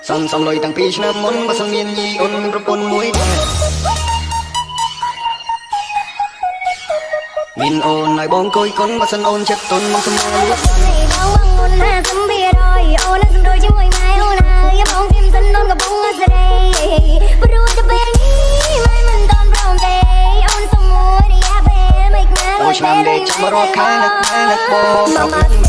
សន្សំលុយតាំងពីឆ្នាំមុនបើសិនមានញីអូនមានប្រពន្ធមួយដែរមានអូនឲ្យបងគួយកុនបើសិនអូនចិត្តទុនមកសំណាលួច បងបងអូន50%អូននឹងសំរួលជាមួយម៉ែអូនហើយបងធៀមសិនអូនកំពុងសេរីព្រោះតែពេលនេះម៉ែមិនតន់ព្រមទេអូនសុំមួយរយៈពេលមិនណា អូឆ្នាំដេកចាំរាប់ខែនឹកម៉ែនឹកបង មកមក